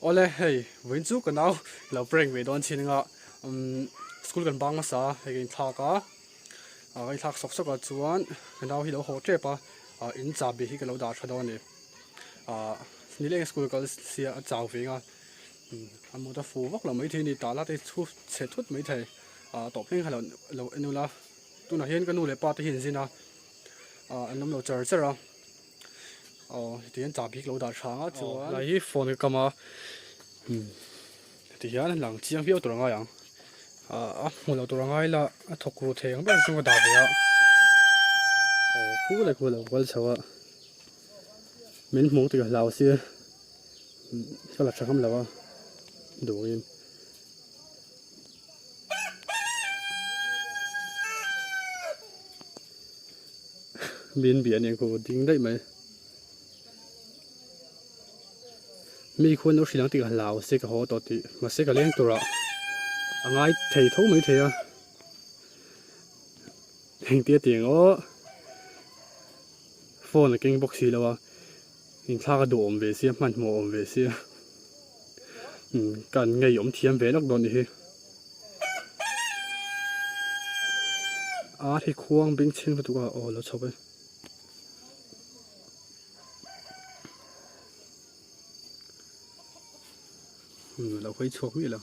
Awle hei vawiin chu ka nau lo prank ve dawn chin anga umm school kan bang hmasa a hei ka inthlak a ah ka inthlak sawk sawk ah chuan ka nau hi lo haw tep a ah in chahbi hi ka lo dah tha dawn a ni ah nileng school kal sia a chau ve anga umm a mut a fu vak lo maithei a ni tah la te chhu chhe thut maithei ah tawp thleng kha lo lo en ula tunah hian ka nu leh pa te hi an zin a ah an awm lo char char a. Aw heti hian chahbi ka lo dah tha ang a chuan lai hi phone ka kam a heti hian lang chiang viau tur a ngai ang ah a hmu loh tur a ngai la a thawk ru thei ang ber chu ka dah ve a aw khu leh khu lo kal chho a min hmuh tih ka hlau sia ka la tha ngam lo a duhin. Min bia nen khaw ding daih mai. Mi khuan lo hrilh ang tih ka hlau se ka haw tawh tih mahse ka leng turah a ngai thei tho mai thei a. Engtia tiang aw phone a keng bawk si lo a inthlak a duhawm ve sia hmanhmawh awm ve sia kan ngeiawm thiam ve lawk dawn nih hi. Ar hi khuang beng chhing lutuk a aw lo chho e. Lo hawi chhuak miah lo.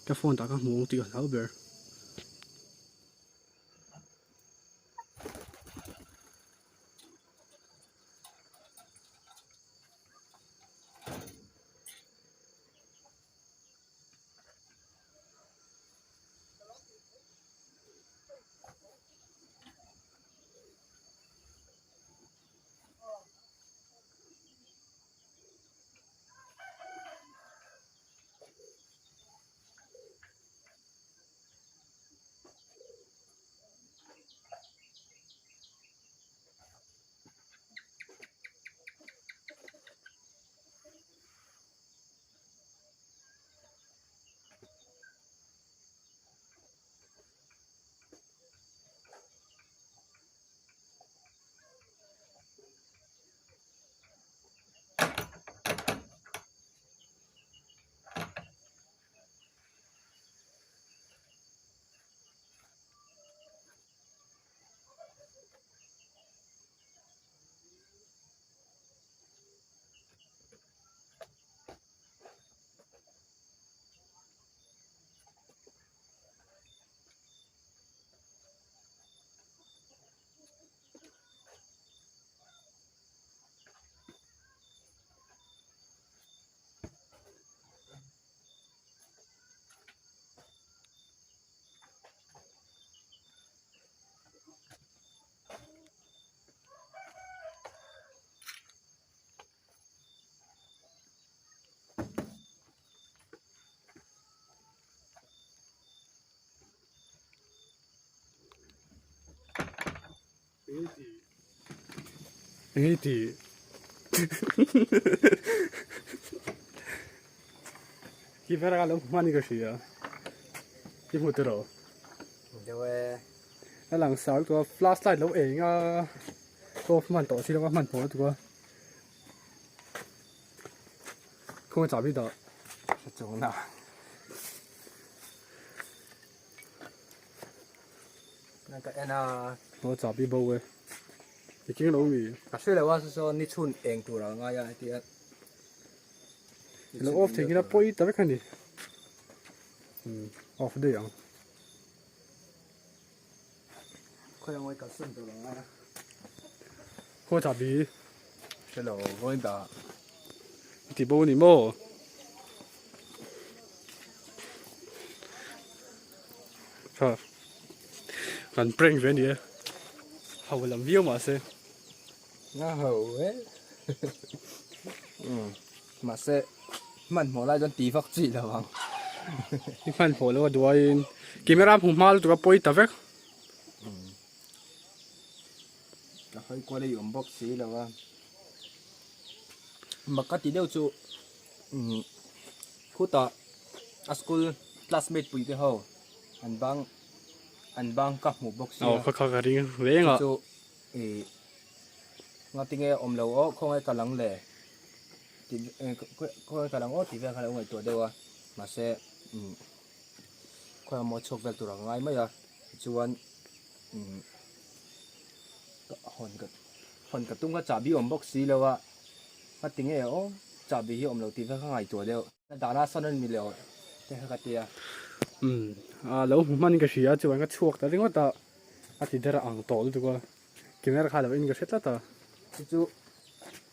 Ka phone tah ka hmu ang tih ka hlau ber. Engei ti Ki vera lo hman ka hria Ki hmu tiro Deuh e A lang sar lutuk a flashlight lo eng a off hman tawh si lo a hman hmuh lutuk a Khawngaih chahbi dah Hre chung na Ka en a Aw chahbi bo e I keng lo mi Ka hre lo a saw saw ni chhun eng tur a ngai a heti a Lo off thei ngila pawi ta vek a ni off daih ang. Khawi angawi kal sawn tur a ngai a. Khawi chahbi. Hre lo vawi dah. Ti bo ni maw. Tha. Kan prank ve ni e. Ho lam viau mahse. Nga ho e. Mahse hmanhmawh lai chuan ti vak chi lo ang. I hmanhmawh lo a duaiin camera hmu hma lutuk a pawi ta vek. Ka hawi kual a i awm bawk si lo a. Mak ka ti deuh chu khutah a school classmate pui te ho an bang an bang ka hmuh bawk si a. Aw kha kha ka ring reng a. Chu ih ngatinge awm lo aw khawngaih ka lang le. Tih khawi kal ang aw tih vel kha lo ngaihtuah deuh a mahse umm khawi emaw chhuak vel tur ang ngai mai a tichuan umm hawn ka hawn ka tum kha chahbi awm bawk si lo a ka ti nge aw chahbi hi awm lo tih vel kha ngaihtuah deuh a dahna sawn a ni leh aw te kha ka ti a. Umm a lo hmu hman ka hria chuan ka chhuak ta ringawt a a ti der ang tawh lutuk a camera kha lo en ka hre tlat a. Chu chu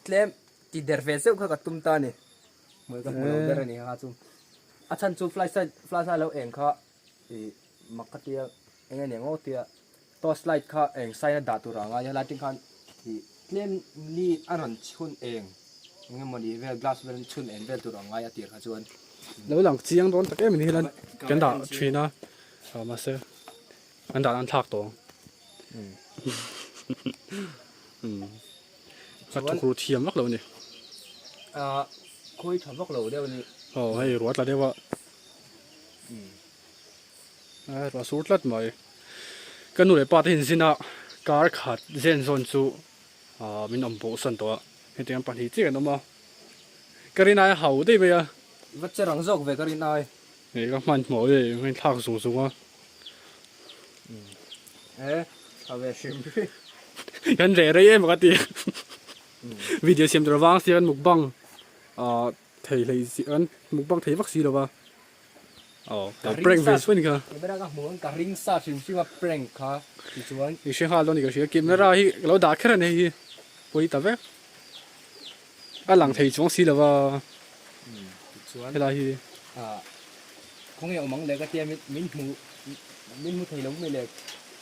tlem Ti der ve zeuh kha ka tum ta a ni. Hmuh ka hmu lo ber a ni kha chu. A chhan chu flash light flash light lo eng kha ih mak ka tia eng eng aw tia torch light kha eng sign a dah tur a ngai a lighting khan ih tlem ni a rawn chhun eng eng emaw ni vel glass vel chhun eng vel tur a ngai a tir kha chuan. Lo lang chiang dawn tak em a ni hian kan dah thin a mahse An dan an thlak tawh ang. A thukru thiam vak lo a ni. A khawi tha vak lo deuh a ni. Aw hei ruah tla deuh a. A ruah sur tlat mai. Ka nu leh pa te hi zin a kar khat zen zawn chu min awm pawh san tawh a. Hetiang pahnih chiah kan awm a. Ka rin ai a hau daih mai a. Va che rang zawk ve ka rin ai. Hei ka hmanhmawh e ka inthlak zung zung a. E tha ve hrim hrim. Kan reh rei em ka ti. Video siam tur avang sia kan mukbang thei hlei si kan mukbang thei vak si lo va. Aw ka prank ve chuan ka. Camera ka hmu ang ka ring sa hrim hrim a prank kha tichuan. I hre nghal dawn ni ka hria camera hi ka lo dah kher a ni hei hi pawi ta vek. A lang thei chuang si lo va. Tichuan helai hi. Ah khawnge awm ang leh ka tia min hmu min hmu thei lo mi leh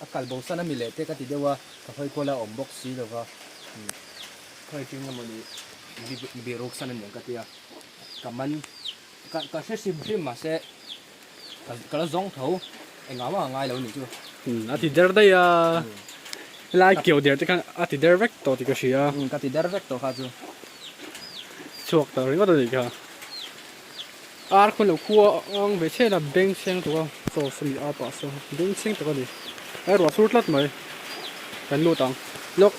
a kal bo san a mi leh te ka ti deuh a ka hawi kual a awm bawk si lo va khawi atang emaw ni bi ruk san a niang ka tia ka man ka ka hre hrim hrim mahse ka ka la zawng tho engah mah a ngai lo a nih chu. A ti der daih a helai keu der te khan a ti der vek tawh tih ka hria. Ka ti der vek tawh kha chu. Chhuak ta ringawt a nih kha. Ar khawn lo khua ang ve chhen a beng chheng tuk a chaw saw mi ar pah saw beng chheng tak a ni. A ruah sur tlat mai. Kan lut ang. Lawk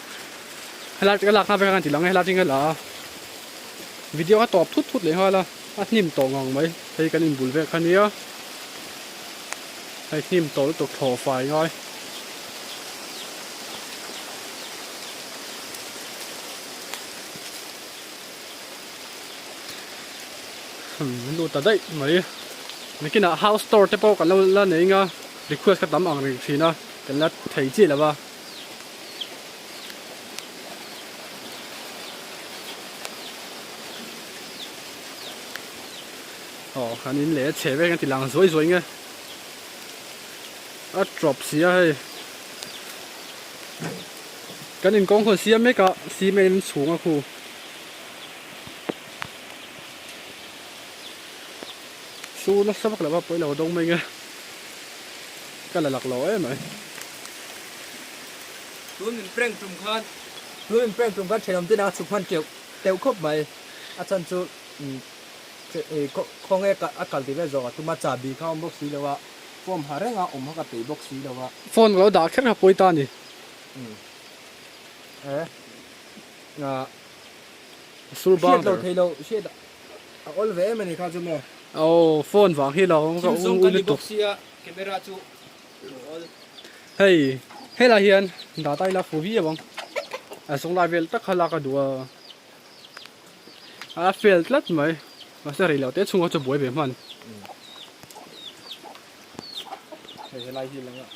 helai ka lak hna vek a kan ti lang e helai atangin ka la a. Video kha tawp thut thut leh nghal a a hnim tawh ngang mai. Hei kan inbul vek kha nia. Hei hnim tawh lutuk thlawh fai ngai. Lut ta daih mai. Nakinah house tour te pawh kan lo la nei anga request kha tam ang reng thin a kan la thei chiah lo va. Aw kan in leh a chhe vek ang ti lang zuai zuai nge a tawp si a hei kan inkawng khawn siam mek a cement in chhung a khu. Su nasa vak lo a pawi lo dawng mai nge ka la lak lo em mai. Tun min prank tum khan tun min prank tum khan thenawm te nang a chhuk hman teuh teuh khawp mai a chhan chu khawnge a kal tih vel zawk a tum a chahbi kha a awm bawk si lo a form ha reng a awm kha ka peih bawk si lo a. Phone ka lo dah kher kha pawi ta a ni. E Sur bang Hriat lo thei lo hriat a awl ve em a ni kha chu maw. Aw phone vang hi lo ka Thil zawng u kan ni lutuk. bawk sia camera chu a awl. Hei helai hian data ila fu viau ang a zawng lai vel tak kha lak a duh a a fel tlat mai mahse rei lo te chhungah chu buai ve hman. Hei helai hi lang a.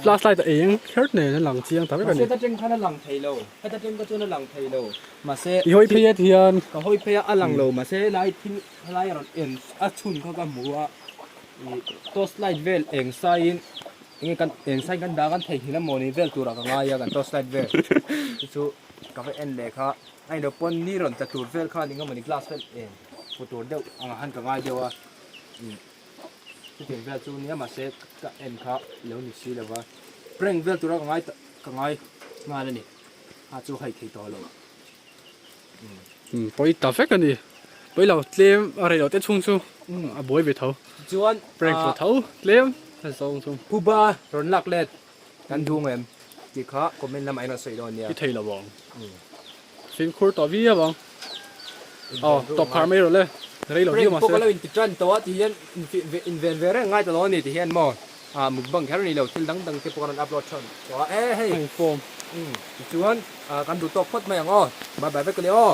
Flash light a eng kher nen a lang chiang ta vek a ni. Mahse heta teng khan a lang thei lo. Heta teng ka chuan a lang thei lo. Mahse I hawi phei a ti hian. Ka hawi phei a a lang lo mahse helai thil helai a rawn en a chhun kha ka hmu a. Ih torch light vel eng saiin enge kan eng saiin kan dah kan theihnghilh a mawni vel turah ka ngai a kan torch light vel chu chu ka va en leh kha a inlo pawn ni rawn tla tur vel khan eng emawni glass vel eng fu tur deuh ang han ka ngai deuh a. Chutiang vel chu nia mahse ka en kha lo ni si lova prank vel tura ka ngai ka ngai nghal a ni a chu hai thei tawh lo. Umm pawi ta vek a ni pawi lo tlem a rei lo te chhung chu a buai ve tho chuan prank tur tho tlem a zawng chu. Puba rawn lak let kan duh em tih kha comment lamah in rawn sawi dawn nia. I thei lo ang fimkhur tawh viau ang. Aw tawp khar mai rawh le rei lo viau mahse. Prank pawh ka lo inti tan tawh a ti hian inven ve reng ngai ta lo a ni ti hian maw ah mukbang kher a ni lo thil dang dang te pawh ka rawn upload thawn tawh a e hei. A inform. Tichuan kan duh tawk phawt mai ang aw bye bye vek a ni aw.